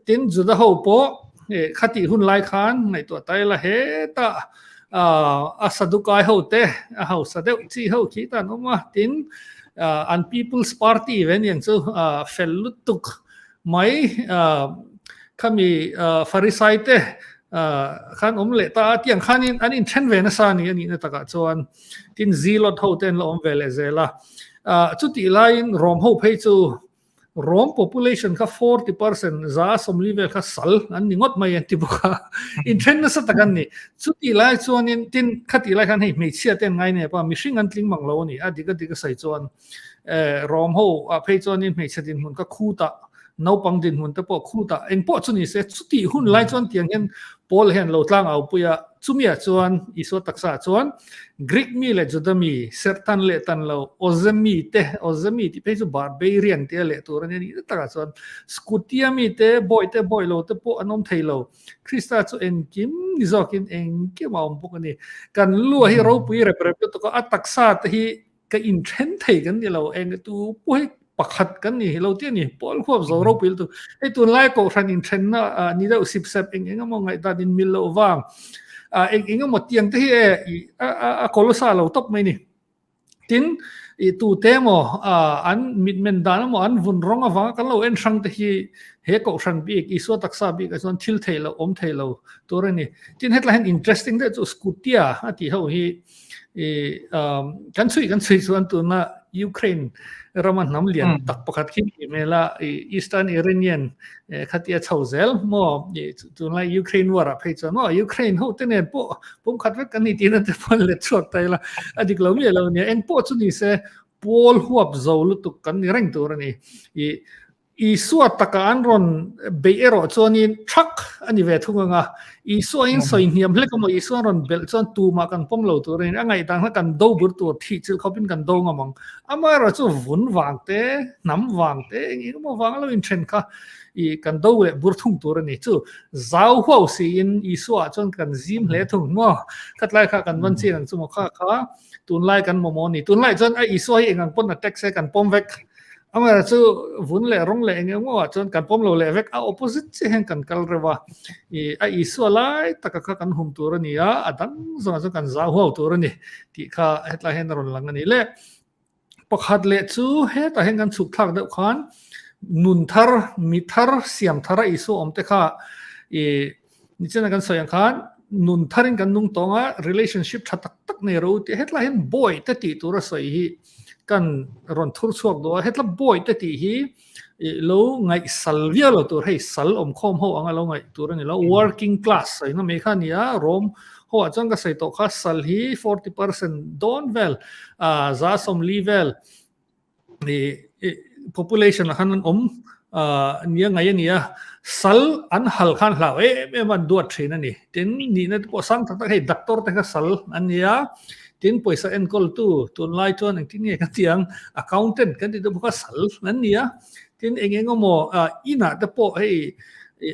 tin Juda ho pawh khatih hun lai khan ngaihtuah ta ila hetah a Sadukai ho te a hausa deuh chi ho khi ta an awm a tin an People's Party ve aniang chu fel lutuk mai khami Pharisai te khan awm leh ta a tiang khanin an inthen ve nasa a ni a nihna takah chuan. Tin Zealot ho te an la awm ve leh zel a. Chutih laiin Rom ho phei chu Rom population kha 40% 40% vel kha sal an ni ngawt mai an ti bawk a, inthen nasa tak an ni. Chutih lai chuanin tin khatih lai khan hei hmeichhia te an ngai nep a, mihring an tling mang lo a ni. A dik a dik a sawi chuan Rom ho ah phei chuanin hmeichhe dinhmun kha khutah naupang dinhmun te pawh khutah engpawh chu ni se chutih hun lai chuan tiang hian Paul hian lo tlang au pui a, chumiah chuan Isua taksa ah chuan Greek mi leh Juda mi, serhtan leh tan lo, Awze mi te, Awze mi tih phei chu Barbarian tia leh tur a nia nih takah chuan Scutia mi te, bawi te, bawi lo te pawh an awm thei lo. Krista chu engkim ni zawkin engkim a awm bawk a ni. Kan lua hi ropui rep rep lutuk a, a taksa te hi ka inthen thei kan ni lo, eng tu pawh hi pakhat kan ni lo tih a ni. Pawl khuap zo ropui lutuk. Hei tunlai kohhran inthenna ni deuh sip sep eng eng emaw ngaihdan in mil loh vang eng eng emaw tiang te hi e a kawlsa lo tawp mai ni. Tin, i tute emaw an mitmen dan emaw an vun rawng avanga kan lo en hrang te hi he kohhran bik Isua taksa bik ah chuan thil thei lo awm thei lo tur a ni. Tin, hetlai hian interesting deuh chu Scutia a tih ho hi i kan chhui kan chhui chuan tuna Ukraine rama hnam lian tak pakhat khi ni hmel a i Eastern Iranian khatia chho zel maw i tunlai Ukraine war ah phei chuan maw Ukraine ho te nen pawh pumkhat vek kan ni tih na te pawh an let chhuak ta ila a dik lo miah lo nia eng pawh chu ni se pawl huap zo lutuk kan ni reng tur a ni i Isua taka an rawn beih erawh chuanin thak a ni ve thung ang a, Isua in sawi hniam hlek emaw Isua an rawn belh chuan tumah kan pawm lo tur a ni. A ngaihdan kha kan do bur tur thih chilh khawpin kan do ngam ang. Amaherawh chu vun vang te, hnam vang te, eng eng emaw vang a lo inthen kha i kan do leh bur thung tur a ni. Chu zau huau siin Isua ah chuan kan zim hle thung maw? Khatlai kha kan van chiang ang chu maw kha kha tunlai kan mamawh a ni. Tunlai chuan a Isua hi eng ang pawn attack se kan pawm vek. Amaherawh chu vun leh rawng leh eng emaw ah chuan kan pawm lo leh vek a opposite chiah hian kan kal reuh a, ih a Isua lai taka kha kan hum tur a ni a, a dang zawngah chuan kan zau huau tur a ni tih kha hetlai hian a rawn lang a ni le. Pakhat leh chu hetah hian kan chhuk thlak deuh khan nun thar, mi thar, siam thar a Isua awm te kha ih Nichina kan sawi ang khan nun tharin kan nung tawng a, relationship tha tak tak nei ro tih hetlai hian bawi te tih tur a sawi hi kan rawn thur chhuak duh a, hetla bawi te tih hi lo ngaih sal viau lo tur hei sal awm khawm ho anga lo ngaih tur a ni lo, working class sawina mai kha a ni a, Rom ho ah chuan ka sawi tawh kha sal hi 40% dawn vel 40% vel population ah khan an awm nia ngai a ni a, sal an hal khan hlau em em an duat thin a ni. Tin, nihna te pawh sang tak tak hei doctor te kha sal an ni a, tin pawisa enkawl tu tunlai chuan engtin nge ka ti ang accountant kan tih te pawh kha sal an ni a, tin eng eng emaw inah te pawh hei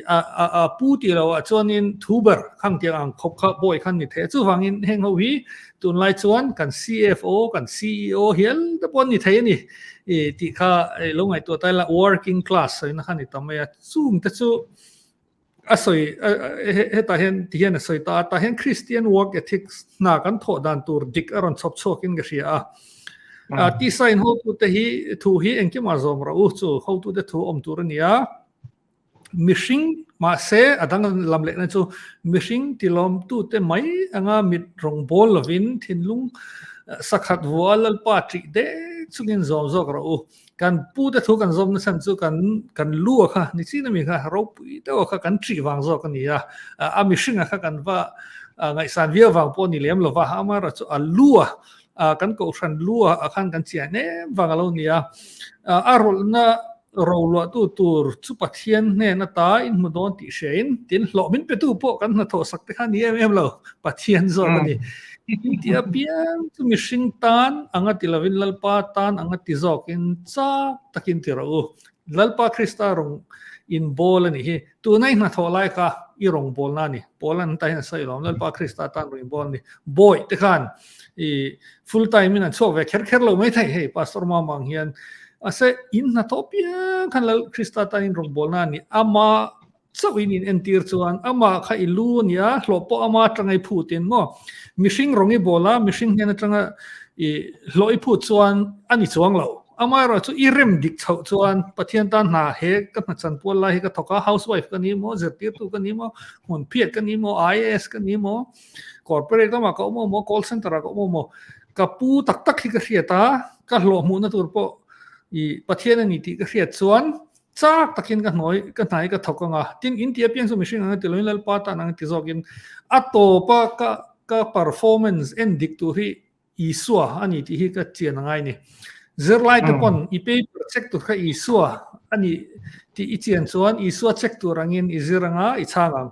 a pu tih loh ah chuanin thu ber khang tiang ang khawp kha bawi khan ni thei a, chuvangin heng ho hi tunlai chuan kan CFO kan CEO hial te pawh an ni thei a ni tih kha lo ngaihtuah ta ila working class sawina kha a ni ta mai a, chung te chu a sawi hetah hian ti hian a sawi ta a, tah hian Christian work ethics hna kan thawh dan tur dik a rawn chhawp chhuakin ka hria a. Tisa in hotute hi thu hi engkimah zawm rawh u chu hotute thu awm tur a ni a. Mihring, mahse a dang lam lehna chu mihring tilawmtute mai anga mit rawng bawl lovin thinlung sakhat vua Lalpa ṭih dek chungin zawm zawk rawh u. Kan pute thu kan zawm nachhan chu kan kan lu a kha ni chin ami kha ropui deuh a kha kan ṭih vang zawk a ni a, a mihringa kha kan va ngaihsan viau vang pawh a ni lem lova, amaherawhchu chu a lu a kan kohhran lu a khan kan chian em vang a lo ni a, a rawlhna Roluahtu tur chu Pathian hnen ata in hmu dawn tih hriain, tin hlawh min petu pawh kan hnathawh sak te kha ni em em lo, Pathian zawk a ni. In ti apiang chu mihring tan anga ti lovin Lalpa tan anga ti zawkin chak takin ti rawh u. Lalpa Krista rawng in bawl a nih hi. Tuna i hnathawh lai kha i rawng bawlna a ni. Paul-an ta hian a sawi lawm, Lalpa Krista tan rawng in bawl a ni. Bawih te khan i full time in an chhuak ve kher kher lo mai thei hei Pastor Mama ang hian. Mahse in hnathawh piang khan Lal Krista tan in rawngbawlna a ni. Ama chauh in in entir chuan ama kha i lu a nia, hlawh pawh ama atanga i phut in maw? Mihring rawng i bawl a, mihring hnen atanga i hlawh i phut chuan a ni chuang lo. Amaherawh chu i rem dik chhoh chuan Pathian tan hna he ka hna chan pual lai hi ka thawk a, housewife ka ni maw, zirtirtu ka ni maw, hmun phiat ka ni maw, IAS ka ni maw, corporate lamah ka awm maw, call center ah ka awm maw, ka pu tak tak hi ka hriat a. ka hlawh hmuhna tur pawh i Pathian a ni tih ka hriat chuan chak takin ka hnawi ka hnai ka thawk anga tin in ti apiang chu mihring anga ti loin Lalpa tan anga ti zawkin a tawpa ka ka performance en dik tur hi Isua a ni tih hi ka chian a ngai ni. Zirlai te pawn i paper check tur kha Isua a ni tih i chian chuan Isua check tur angin i zir anga i chhang ang.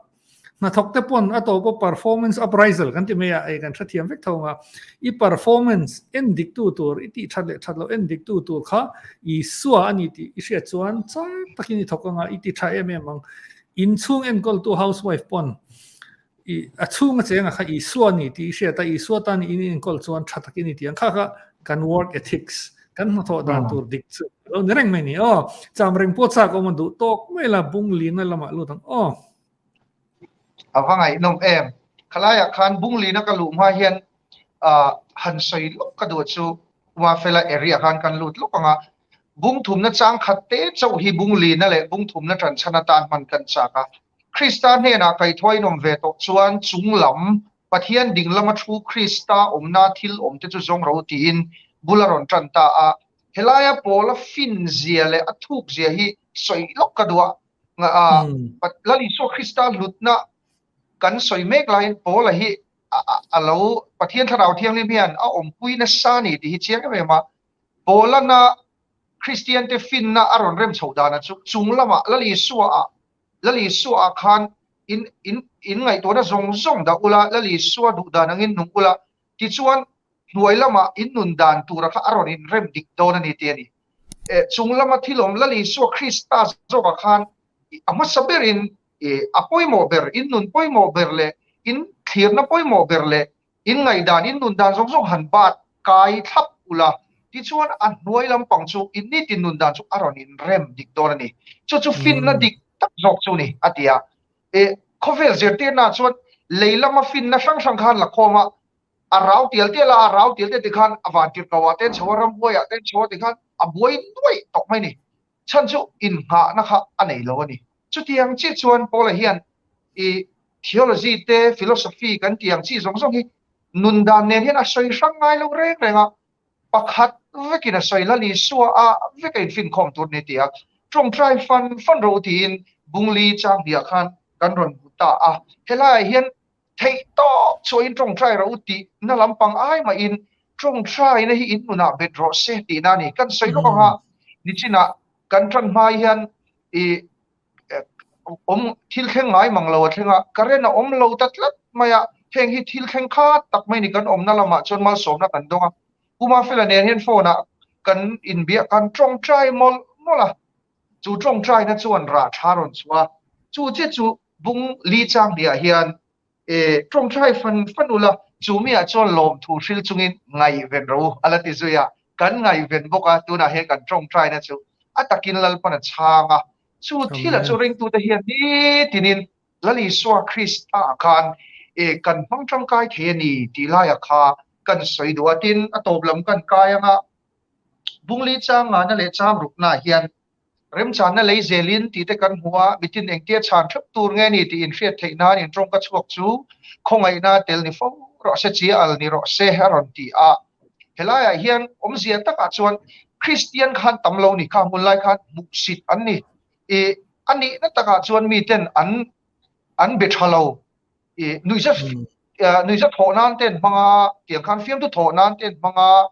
Hnathawk te pawn a tawpa performance appraisal kan ti mai a, ei kan hrethiam vek tho anga i performance en dik tu tur i tih that leh that loh en dik tu tur kha Isua a ni tih i hriat chuan chak takin i thawk anga i ti tha em em ang. Inchhung enkawltu housewife pawn I a chhunga chenga kha Isua a ni tih i hriat a, Isua tan in inenkawl chuan tha takin i ti ang. Kha kha kan work ethics, kan hnathawh dan tur dik chu a lo ni reng mai ni. Aw, cham reng pawh chak awm a duh tawk mai la, bung lina lamah lut ang aw. A va ngaihnawm em. Khalaiah khan bung lina ka luh hma hian han sawi lawk ka duh chu Uafela area khan kan lut lawk ang a, bung thumna chang khat te chauh hi bung lina leh bung thumna ṭanchhan atan hman kan chak a. Krista hnenah kaithuain awm ve tawh chuan chung lam, Pathian ding lama thu Krista awmna thil awmte chu zawng ro tiin bul a rawn tan ta a. Helaia Paula fin zia leh a thuk zia hi sawi lawk ka duh a. Lal Isua Krista hlutna kan sawi mek laiin Paula hi a lo Pathian Thlarau Thianghlim hian a awmpui nasa a ni tih hi chiang em em a. Paulana Kristiante finna a rawn rem chhoh dana chu chung lamah Lal Isua-ah Lal Isua-ah khan in in in ngaihtuahna zawng zawng dah ula, Lal Isua duh dan angin nung ula, tichuan hnuai lamah in nun dan tura kha a rawn inrem dik dawn a ni tih a ni. Eh, chung lama thil awm Lal Isua Krista zawkah khan a hmasa berin eh, a pawimawh ber, in nun pawimawh ber leh in thlirna pawimawh ber leh In ngaihdan, in nun dan zawng zawng han bat kai thlap ula, tichuan a hnuai lampang chu in nitin nun dan chu a rawn inrem dik dawn a ni. Chu chu finna dik tak zawk chu ni, a ti a. E, khawvel zirtirnaah chuan lei lama finna hrang hrang khan la khawm a, a rau tial tial a, a rau tial tial tikhan a vantirhkoh ah te an chho a, ramhuai ah te an chho a tikhan a buai nuaih tawh mai a ni. Chhan chu innghahna kha a nei lo a ni. Chutiang chiah chuan Paula hian i theology te, philosophy kan tih ang chi zawng zawng hi nun dan nen hian a sawi hrang ngai lo reng reng a, pakhat vekin a sawi Lal Isua a vek a infinkhawm tur ni tia tawngtai fan fan ro tiin Bungli chang hniah khan kan rawn hmu ta a. Helaiah hian theih tawp chhuahin tawngtai ro tih na lampang ai mahin tawngtaina hi in nunah bet rawh se tihna a ni. Kan sawi lawk anga nichinah kan tan hma hian i awm thil thleng ngai mang lo a thleng a, current a awm lo ta tlat mai a, heng hi thil thleng khat tak mai ni kan awmna lamah chuan malsawmna kan dawng a, Pu Mafela nen hian phone ah kan inbiak kan tawngtai mawlh mawlh a, chu tawngtaina chuan rah tha rawn chhuah a, chu chiah chu bung li chang hniah hian E, tawngtai fan fan ula, chu miah chuan lawmthu hril chungin ngaihven ro a la ti zui a, kan ngaihven bawk a, tunah hian kan tawngtaina chu a takin Lalpan a chhang a, chu thila chu ringtute hian nitinin Lal Isua Krista ah khan e kan hmang tangkai thei a ni tih laia kha kan sawi duh a, tin a tawp lam kan kai anga Bungli chang ngahna leh chang ruknaah hian Remchanna lei zelin tih te kan hmu a, mitin engtia chhan theuh tur nge ni tih inhriat theih nan in tawngka chhuak chu khawngaihna tel ni fo rawh se, chia al ni rawh se a rawn ti a. Helaiah hian awmzia takah chuan Kristian khan tam lo ni kha hmun lai khan hmuhsit an ni. I a nihna takah chuan miten an an be tha lo. I nuihza nuihza thawh nan te an hmang a, tiang khan fiamthu thawh nan te an hmang a,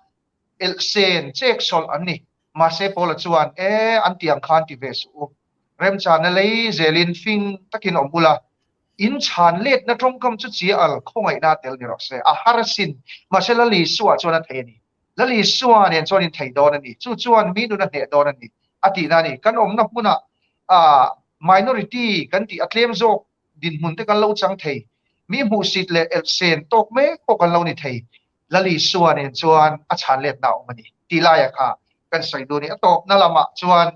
Elhsen chek sawlh an ni. Mahse Paula chuan, E, an ti ang khan ti ve suh u. Remchana lei zelin fing takin awm ula, in chhan letna tawngkam chu chia al khawngaihna tel ni rawh se. A har asin. Mahse Lal Isua chuan a thei a ni. Lal Isua nen chuan in thei dawn a ni. Chu chuan mi nun a hneh dawn a ni. A tihna a ni. Kan awmna hmunah ah minority kan tih a tlem zawk dinhmun te kan lo chang thei. Mi hmuhsit leh elhsen tawk mek pawh kan lo ni thei. Lal Isua nen chuan a chhan letna a awm a ni tih laia kha kan sawi duh a ni. A tawpna lamah chuan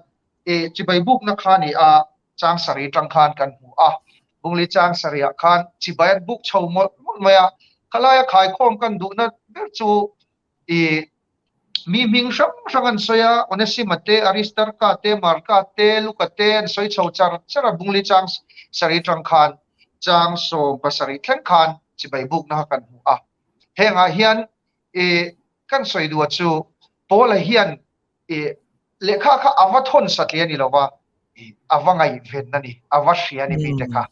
i chibai bukna kha ni a chang sarih tang khan kan hmu a, Bungli chang sarihah khan chibai an buk chho mawlh mawlh mai a, khalaia khaikhawm kan duhna ber chu i mi hming hrang hrang an sawi a, Onesima te, Aristarka te, Marka te, Luka te an sawi chho char char a, Bungli chang sarih tang khan chang 17 thleng khan chibai bukna kha kan hmu a. Hengah hian i kan sawi duh chu. Paula hian i lehkha kha a va thawn satliah a ni lo va, i a va ngaihven a ni, a va hria a ni mite kha.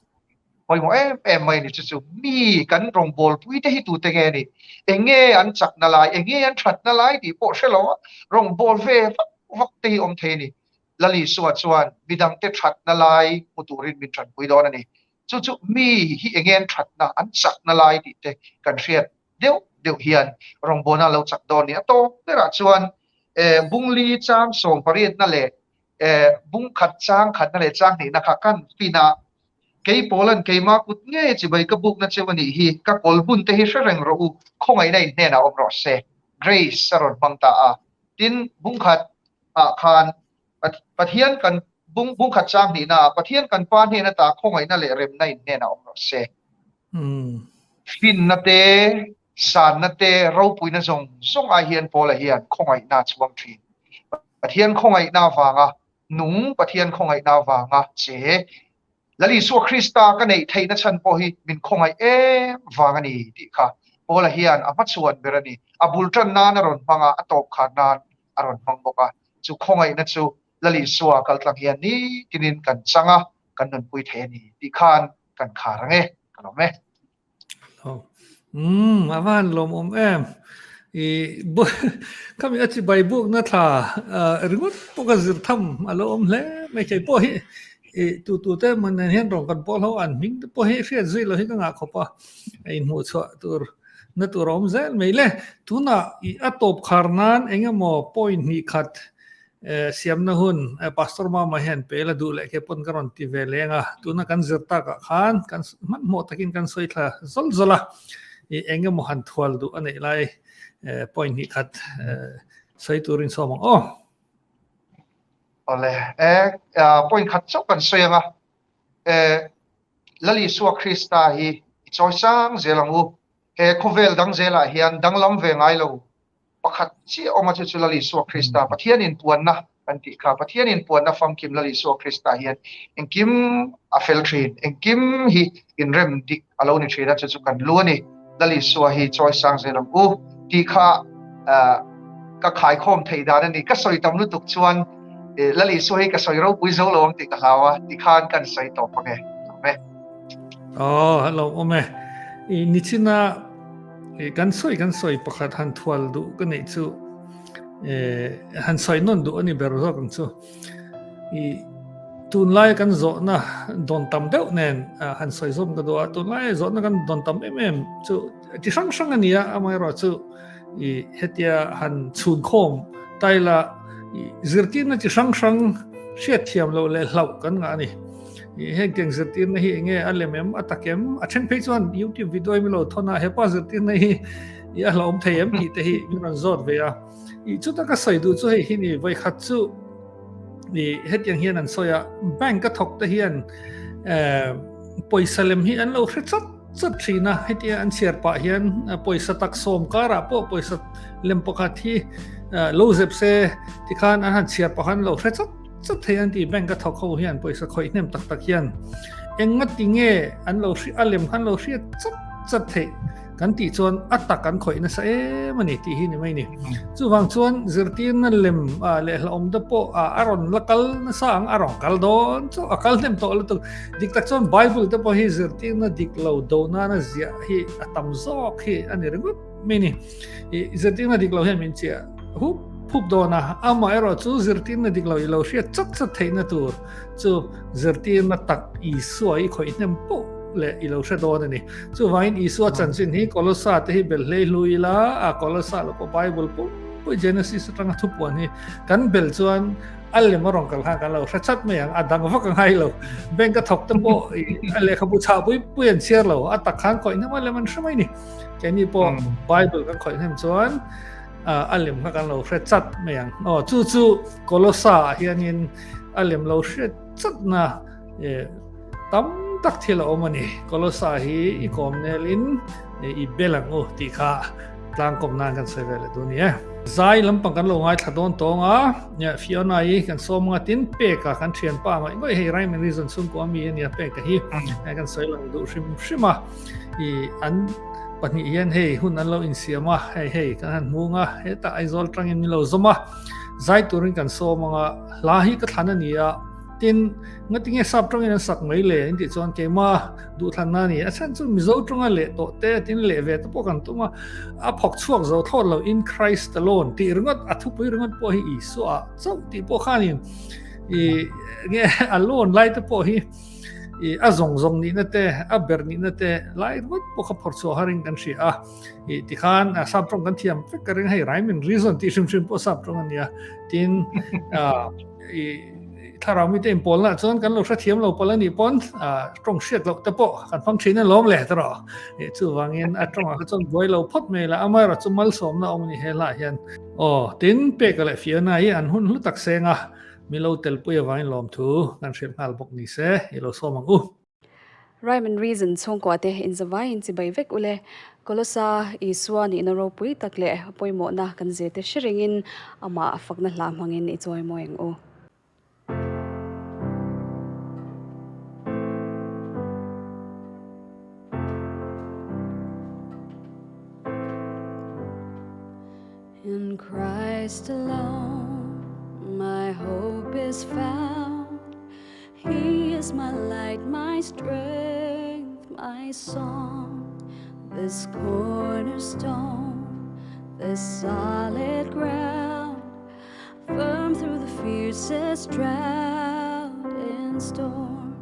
Pawimawh em em mai a ni chu chu mi kan rawngbawlpui te hi tute nge a nih? Eng nge an chakna lai, eng nge an thatna lai tih pawh hre lo a, rawngbâwl ve vak vak te hi awm thei a ni. Lal Isua chuan midangte thatna lai hmu turin min tanpui dawn a ni. Chu chu mi hi eng nge an thatna, an chakna lai tih te kan hriat deuh deuh hian rawngbawlna a lo chak dawn a ni. A tawp berah chuan Bungli chang sawmpariatna leh bungkhat chang khatna leh chang hnihna kha kan fin a, Kei Paulan keima kut ngei chibai ka bukna cheu a nih hi, ka kawl hun te hi hre reng rawh u, khawngaihna in hnenah awm rawh se. Grace a rawn hmang ta a. Tin, bungkhat ah khan Pathian kan bungkhat chang hnihna ah Pathian kan Pa hnen ata khawngaihna leh remna in hnenah awm rawh se. Finna te, sanna te, ropuina zawng zawng ai hian Paula hian khawngaihna a chhuang thin. Pathian khawngaihna avanga nung, Pathian khawngaihna avanga che Lal Isua Krista ka neih theihna chhan pawh hi min khawngaih em vang a ni tih kha Paula hian a hmachhuan ber a ni. A bul tan nan a rawn hmang a, a tawp khar nan a rawn hmang bawk a. Chu khawngaihna chu Lal Isua kaltlang hian nitinin kan chang a, kan nunpui thei a ni tih khan kan khar ang e, ka lawm e. Umm a van lawmawm em. I khami a chibai bukna thla ringawt pawh ka zir tham a lo awm hle mai kei pawh hi i tu tu te emaw nen hian rawn kan pawl ho an hming te pawh hi hriat zui lo hi ka ngah khawp a, a inhmuh chhuah tur na tur a awm zel mai le. Tunah i a tawp khar nan eng emaw point hnih khat Siamna hun Pastor Mama hian pe la duh leh ke pawn ka rawn ti ve leng a, tuna kan zir takah khan kan hmanhmawh takin kan sawi thla zawl zawl a, i eng emaw han thual duh a neih lai point hnih khat sawi turin sawm ang aw. Awle, e point khat chauh kan sawi ang a, e Lal Isua Krista hi i chawi sang zel ang u, he khawvel dang zelah hian danglam ve ngai lo Pakhat chiah awm a chu chu Lal Isua Krista, Pathian inpuanna kan tih kha. Pathian inpuanna famkim Lal Isua Krista hian engkim a fel thin, engkim hi inrem dik a lo ni thin a, chu chu kan lu a ni. Lal Isua hi chawi sang zel ang u tih kha ka khaikhawm theih dan a ni. Ka sawi tam lutuk chuan Lal Isua hi ka sawi ropui zo lo ang tih ka hlau a, tikhan kan sawi tawp ang e. Awm e. Aw, hello, awm e. I nichina Kan sawi kan sawi pakhat han thual duh ka neih chu han sawi nawn duh a ni ber zawk ang chu. I tunlai kan zawhna dawn tam deuh nen han sawi zawm ka duh a, tunlai zawhna kan dawn tam em em chu ti hrang hrang a ni a, amaherawh chu i hetia han chhun khawm taila i zirtirna chi hrang hrang hriatthiam loh leh hlauh kan ngah a ni. Heng tiang zirtirna hi enge a lem em a tak em a then phei chuan YouTube video hi min lo thawn a hepa zirtirna hi i a hlauhawm thei em tih te hi min rawn zawt ve a i chuta ka sawi duh chu hei hi ni vawikhat chu i hetiang hian an sawi a bank a thawk te hian pawisa lem hi an lo hre chat chat thin a hetia an chhiar pah hian pawisa tak sawm karah pawh pawisa lem pakhat hi lo zep se tikhan an han chhiar pah khan lo hre chat Chat thei an ti bank a thawk ho hian pawisa khawih hnem tak tak hian enga ti nge an lo hri a lem khan lo hriat chat chat theih kan tih chuan a tak an khawih nasa em a ni tih hi ni mai ni. Chuvang chuan zirtirna lem leh hlauhawm te pawh a rawn la kal nasa ang a rawn kal dawn chu a kal hnem tawh lutuk. Dik tak chuan Bible te pawh hi zirtirna dik lo do nana ziah hi a tam zawk hi a ni ringawt mai ni. I zirtirna dik lo hian min chiah hup hup dawn a, amaherawh chu zirtirna dik lo i lo hriat chat chat theihna tur chu zirtirna tak Isua i khawih hnem poh leh i lo hre dawn a ni. Chuvangin Isua chanchin hi Kolosa te hi bel hlei hlu ila, a Kolosa lo pawh Bible pum pui Genesis atanga thupuan hi kan bel chuan a lem a rawn kal khan kan lo hre chat mai ang, a dang vak a ngai lo. Bank a thawk te pawh a lehkhabu chhah pui pui an chhiar lo, a tak khan khawih hnem a lem an hre mai ni. Keini pawh Bible kan khawih hnem chuan a lem kha kan lo hre chat mai ang. Aw chu chu Kolosa ah hianin a lem lo hre chat na tam tak thil a awm a ni. Kolosa hi i kawm nelin i bel ang u tih kha tlangkawm nan kan sawi ve leh duh a ni e. Zai lampang kan lo ngaithla dawn tawng a, Fiona i kan sawm anga tin peka kan thianpa ngawih ngawih hei Rhyme and Reason chhungkua mi a nia peka hi kan sawi lang duh hrim hrim a. I an. pahnih hian hei hun an lo insiam a, hei hei kan han hmung a, hetah Aizawl tangin min lo zawm a, zai turin kan sawm ang a, hla hi ka thlan a ni a, tin ngatinge sap tangin an sak mai le an tih chuan keimah duhthlanna a ni, a chhan chu Mizo tawnga leh tawh te tin leh ve te pawh kan tum a, a phawk chhuak zo thlawt lo in Christ alone tih ringawt a thupui ringawt pawh hi Isua chauh tih pawh khanin i nge alone lai te pawh hi i a zawng zawng nihna te a ber nihna te lai ringawt pawh kha phawrh chhuah harin kan hria a i tikhan a sap tawng kan thiam vek ka ring hei rhyme and reason tih hrim hrim pawh sap tawng a nia tin i thlarau mite inpawlna chuan kan lo hrethiam lo pawlh a nih pawn tawng hriat loh te pawh kan hmang thin alawm le tawh e chuvangin a tawngah kha chuan buai lo phawt mai la amaherawh chu malsawmna awm a ni he hlah hian aw tin peka leh Fiona hi an hun hlu tak seng a Milo telpui avangin lawmthu kan hrilh nghal bawk ni se, i lo sawm ang u. Rhyme and Reason chhungkua te inzavaiin chibai vek ule. Kolosa Isua nihna ropui tak leh pawimawhna kan zir te hre rengin amah fakna hla hmangin i chawi mawi ang u. In Christ alone my hope is found He is my light, my strength, my song This cornerstone, this solid ground Firm through the fiercest drought and storm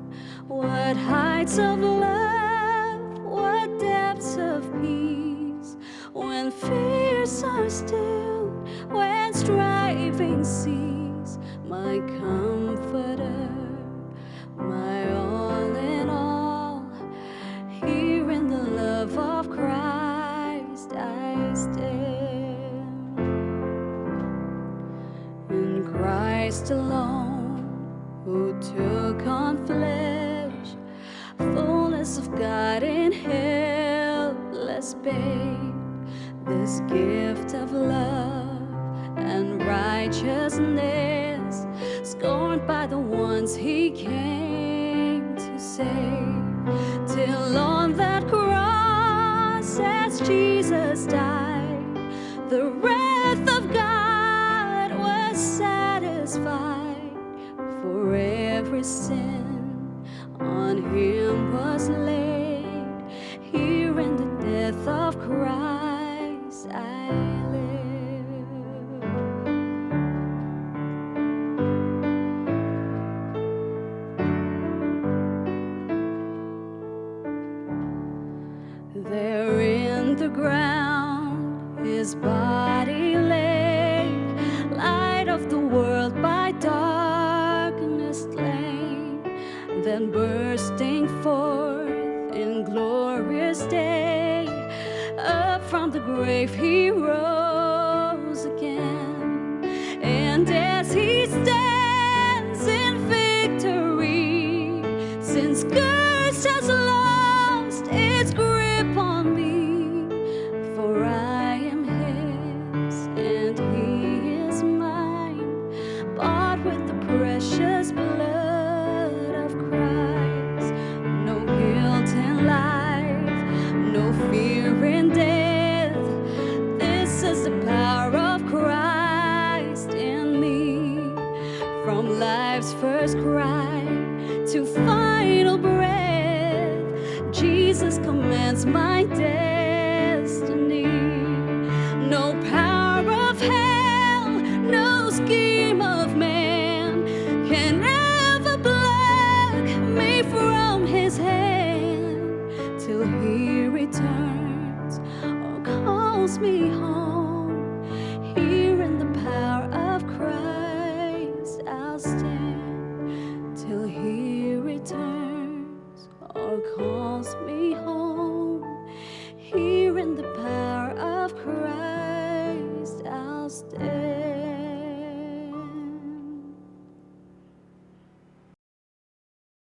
What heights of love, what depths of peace When fears are still, when striving cease My comforter, my all in all Here in the love of Christ I stand In Christ alone, who took on flesh Fullness of God in helpless babe This gift of love and righteousness Scorned by the ones he came to save Till on that cross as Jesus died The wrath of God was satisfied For every sin on him was laid Here in the death of Christ I live. There in the ground his body lay, light of the world by darkness slain, then bursting forth in glorious day, up from the grave he rose again. And as he stands in victory, since curse has lost its grip on me, for I am his and he is mine, bought with the precious blood of Christ. No guilt in life, no fear in death. This is the power of Christ in me. From life's first cry to final breath, Jesus commands my destiny. No power of hell, no scheme of man can ever pluck me from his hand till he returns or calls me home. Here in the power of Christ I'll stand till he returns or calls me home.